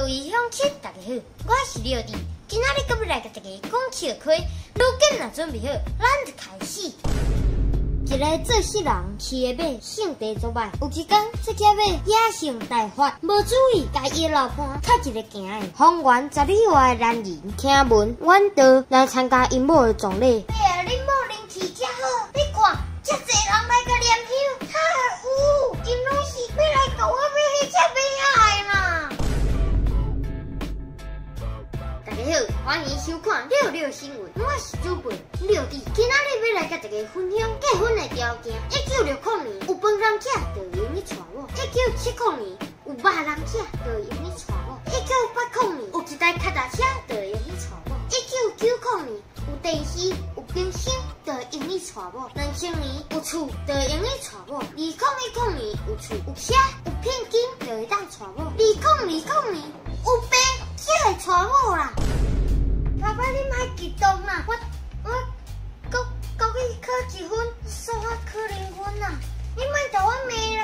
各位鄉親，大家好，我是廖弟，今仔日閣欲來共大家講笑話，愈緊若準備好，咱就開始。一个做穑人騎的馬性地足䆀，有一工這隻馬野性大發，無注意共伊的老伴踢一个行的。方圓十里外的男人聽聞遠道來參加𪜶某的葬禮。哎呀，恁某靈氣遮好，你看遮濟人來共念香，哈有，𪜶攏是欲來共我買彼隻馬仔的啦。大家好，歡迎收看六六新聞，我是主播廖弟。今仔日欲來共大家分享結婚的條件。1960年有飯通食就會用得娶某；1970年有肉通食就會用得娶某；1980年有一台跤踏車就會用得娶某；1990年有電視有冰箱就會用得娶某；2000年有厝就會用得娶某；2010年有厝有車有聘金就會當娶某；2020年有病才會娶某啦。爸爸，你莫激動啦，我我國國語考一分，數學考零分啦，你莫共我罵啦。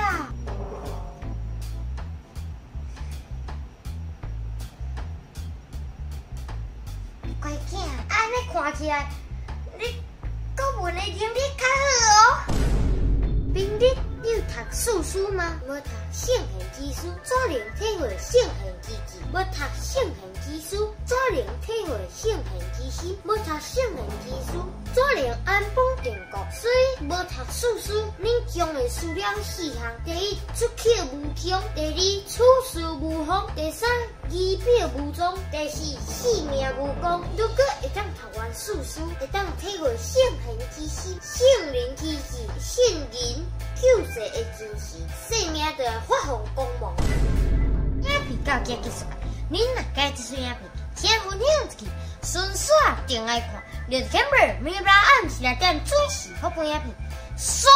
乖囝，按呢看起來，你國文的能力較好哦。平日你有讀四書嗎？無讀聖賢之書，怎能體會聖賢之志？無讀聖賢之書，怎能體會聖賢之心？無讀聖賢之書，怎能安邦定國？所以無讀四書，恁將會輸了四項：第一，出口無疆；第二，處事無方；第三，儀表無蹤；第四，性命無光。如果會當讀完四書，會當體會聖賢之心、聖人之志、聖人救世的精神，生命就會發放光芒。影片到這結束啊！恁若喜歡這出影片，請分享出去，順續定愛看。六點每禮拜暗時6點準時發布影片。煞。